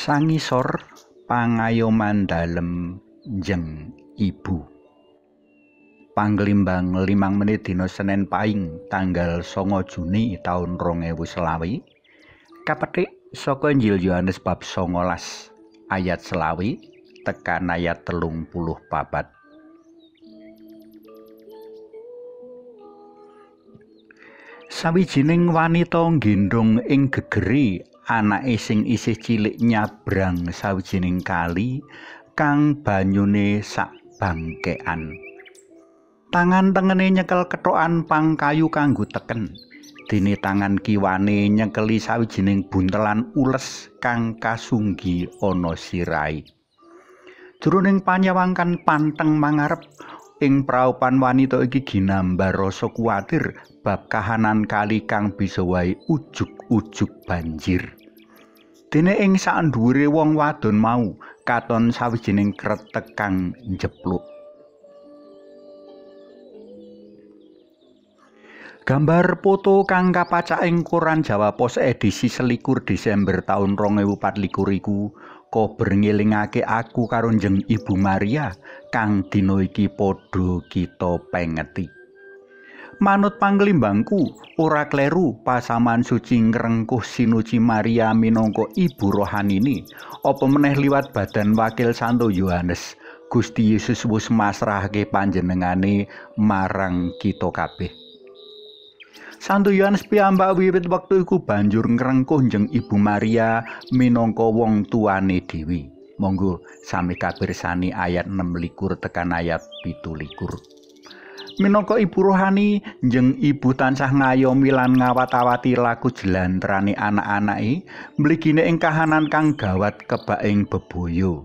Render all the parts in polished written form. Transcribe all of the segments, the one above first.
Sangisor pangayoman dalem njeng ibu. Panglimbang 5 menit dina Senen Paing tanggal 9 Juni taun 2020 kapetik saka Injil Yohanes bab 19 ayat 20 tekan ayat 34. Sawijining wanita nggendhong ing gegere anake sing isih cilik nyabrang sawijining kali kang banyune sak bangkean. Tangan tengene nyekel kethokan pang kayu kanggo teken, dene tangan kiwane nyekeli sawijining buntelan ules kang kasunggi ana sirahe. Jroning panyawang kan panteng mangarep, ing praupan wanita iki ginambar rasa kuwatir bab kahanan kali kang bisa wae ujug-ujug banjir. Dene ing sakndhuwure wong wadon mau katon sawijining kretek kang njepluk. Gambar foto kang kapacak ing koran Jawa Pos edisi 21 Desember taun 2024 iku kober ngelingake aku karo njeng Ibu Maria kang dina iki padha kita pengeti. Manut panglimbangku, ora kleru pasaman suci ngrengkuh Sinuci Maria minangka ibu rohanine, apa meneh liwat badan wakil Santo Yohanes, Gusti Yesus wis masrahake panjenengane marang kita kabeh. Santo Yohanes piyambak wiwit wektu iku banjur ngrengkuh njeng Ibu Maria minangka wong tuane dhewe. Monggo sami kapirsani ayat 26 tekan ayat 27. Minangka ibu rohani, njeng ibu tansah ngayomi lan ngawat-awati laku jlantrane anak-anake mligine ing kahanan kang gawat kebak ing bebaya.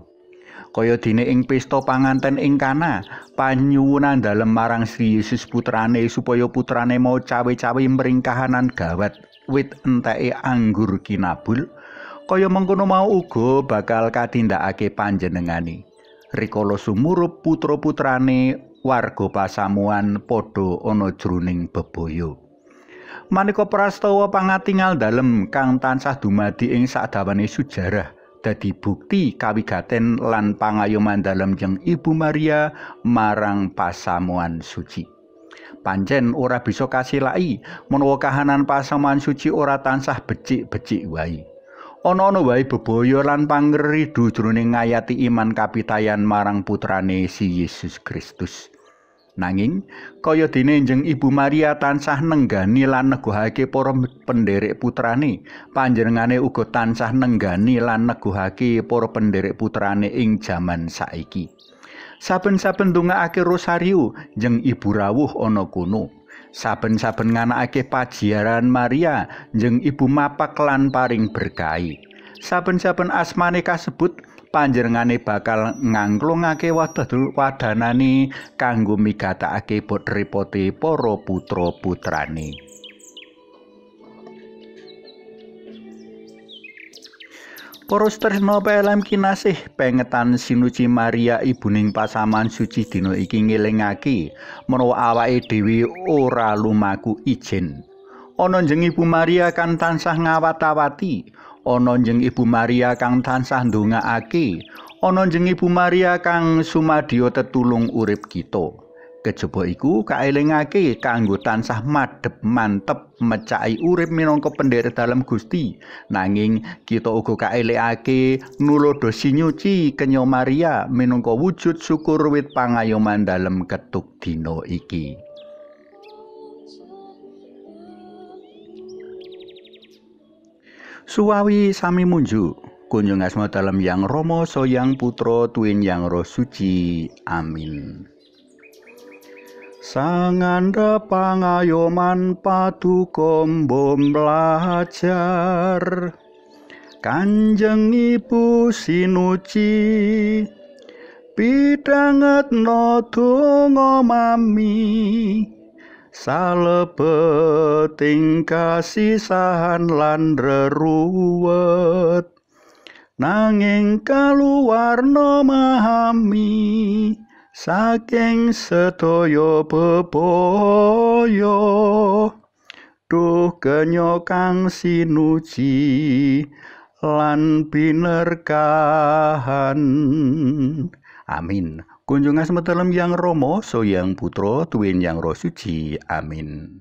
Kaya dene ing pesta panganten ing Kana, panyuwunan dalem marang Sri Yesus putrane supaya putrane mau cawe-cawe mring kahanan gawat wit enteke anggur kinabul, kaya mengkono mau uga bakal katindakake panjenengane. Rikala sumurup putra-putrane warga pasamuan padha ana jroning bebaya. Maneka prastawa pangatingal dalem kang tansah dumadi ing sadawane sejarah dadi bukti kawigaten lan pangayoman dalem jeng Ibu Maria marang pasamuan suci. Pancen ora bisa kasilaki menawa kahanan pasamuan suci ora tansah becik-becik wae. Ana-ana wae bebaya lan pangridu jroning ngayati iman kapitayan marang putrane si Yesus Kristus. Nanging kaya dene njeng Ibu Maria tansah nenggani lan neguhake para penderek putrane, panjenengane uga tansah nenggani lan neguhake para penderek putrane ing jaman saiki. Saben-saben ndongaake rosario, njeng Ibu rawuh ana kono. Saben-saben nganakake pajiaran Maria, njeng Ibu mapak lan paring berkahi. Saben-saben asmane kasebut, panjenengane bakal ngangklungake wadanane kanggo migatakake bot repote para putra-putrane. Para tresna PLM kinasih, pengetan Sinuci Maria ibuning pasaman suci dina iki ngelingake menawa awake dhewe ora lumaku ijen. Ana njeng Ibu Maria kang tansah ngawat-awati, ana njeng Ibu Maria kang tansah ndongaake, ana njeng Ibu Maria kang sumadyo tetulung urip kita. Kejaba iku kaelingake kanggo tansah madhep mantep mecaki urip minangka penderek dalem Gusti. Nanging kita uga kaelingake nulodo sinyuci kenya Maria minangka wujud syukur wit pangayoman dalem ketuk dina iki. Suwawi sami munjuk kunjung asma dalem Yang Rama Soyang Putra tuwin Yang Roh Suci. Amin. Sangandha pangayoman paduka mbom belajar Kanjeng Ibu Sinuci, pidhangetna donga mami salebeting kasisahan lan reruwet, nanging kaluwarna mahami saking sedaya bebaya. Duh kenya kang sinuci, lan binerkahan. Amin. Kunjung asma dalem Yang Rama, Yang Putra, tuwin Yang Roh Suci. Amin.